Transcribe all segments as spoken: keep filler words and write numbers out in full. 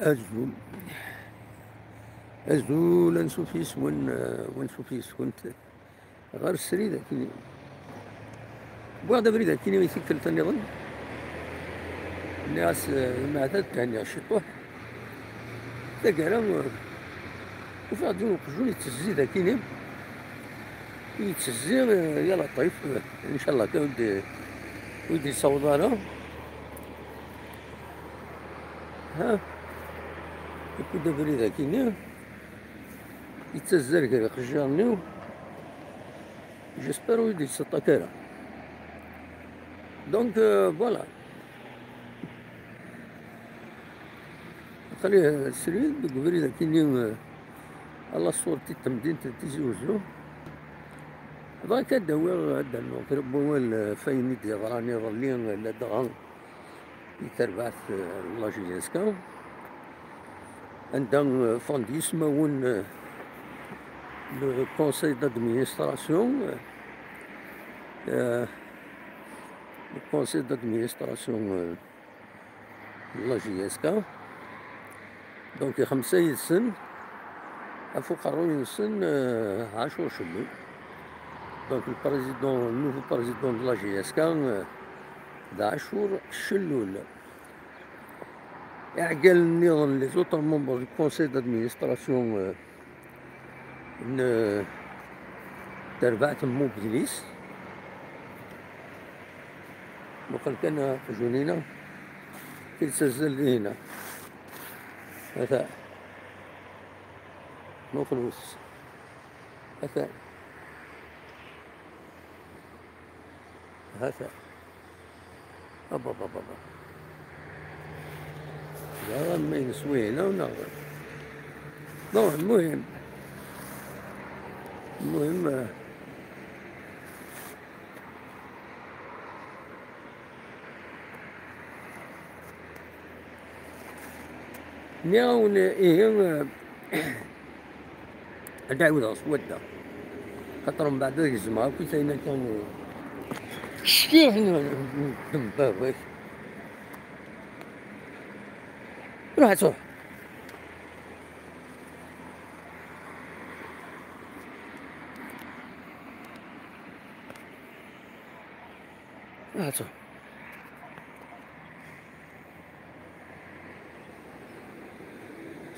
Azul. Azul, ansuf yes-wen, eh, wansuf yes-went. Ɣer srid akkin. Wwiɣ-d abrid akkin i tikkelt nniḍen. Nniɣ-as, eh, imeɛdad, thenniɣ ciṭuḥ. Taggara, eh, ufiɣ-d yiwen uqjun yettezzi dagini. Yettezzi, eh, ya laṭif, eh, ncallah kan ur d-, ur d-yessaweḍ ara. Ha? Yewwi-d abrid akini. Yettazzal gar iqejjiren-iw. J'espère ur yi-d-yettaṭṭak ara. Donc, euh, voilà. Aql-i, euh, srid deg ubrid akini, euh, ala ṣṣuṛt i temdint n Tizi Uzzu. Bɣiɣ ad d-awiɣ, ad d-rnuɣ kra n wawal, euh, ɣef wayen i d-yeḍran iḍelli, euh, ladɣa di terbaɛt, euh, n la J S K, anda, euh, ffɣen-d yismawen, euh, le conseil d'administration, euh, euh, le conseil d'administration, euh, n la J S K. Donc, xemsa yid-sen, ɣef uqerruy-nsen, euh, Ɛacur Cellul. Donc, le président, le nouveau président de la J S K, euh, d Ɛacur Cellul. Iɛeggalen nniḍen, les autres membres du conseil d'administration, euh, n terbaɛt n Mubdilis. Muqel kan aqjun-ina, yettazzal dihina. Ata. Muqel wis. Ata. Ata. Aba, aba, aba. Ya, ma yeswi hina u neɣ. Bon, المهم. المهم, euh, nniɣ-awen, ihi, euh, ad ɛiwdeɣ s wadda. Xaṭer mbeɛd ad gezmeɣ akk ayen akka. Ckiɣ n, n, n baba-k. Ruḥ ad truḥ. Ruḥ ad truḥ.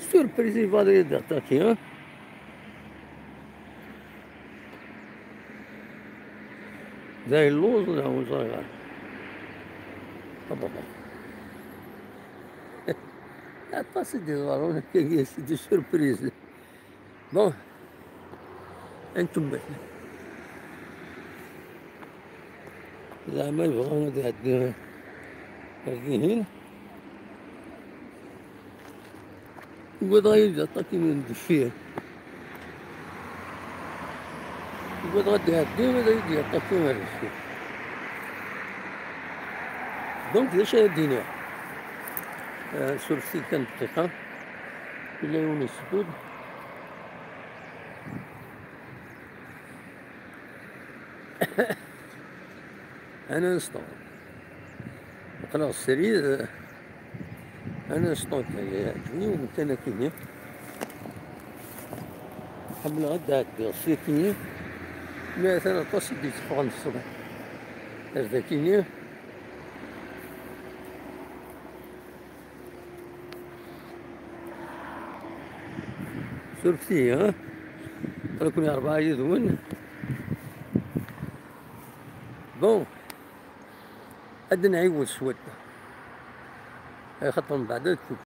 Surprise, il va aller attaquer, hein. D ayen lluẓ neɣ ur ẓriɣ ara. Aba, aba. Aṭas i d-iḍerrun akka, c'est des surprises. Bon, ad nkemmel. Zeɛma yebɣa ad iɛeddi ar dihin. Ugadeɣ ad yi-d-yaṭṭaki n deffir. Ugadeɣ ad iɛeddi, ad yi-d-yaṭṭaki ar deffir. Donc, d acu ara d-iniɣ? Euh, surfet-iyi kan dqiqa. Yella yiwen useddu-d. Un instant. Aql-aɣ srid. Un instant kan, yeɛǧeb-iyi umkan akini. Ḥemmleɣ ad d-ɛeddiɣ s akini. Mi atan aṭas i d-yetteffɣen ṣṣbeḥ ar dakini. Surfet-iyi, ha? Aql-iken rebɛa yid-wen. Bon, ad nɛiwed s wadda. Axaṭer mbeɛd ad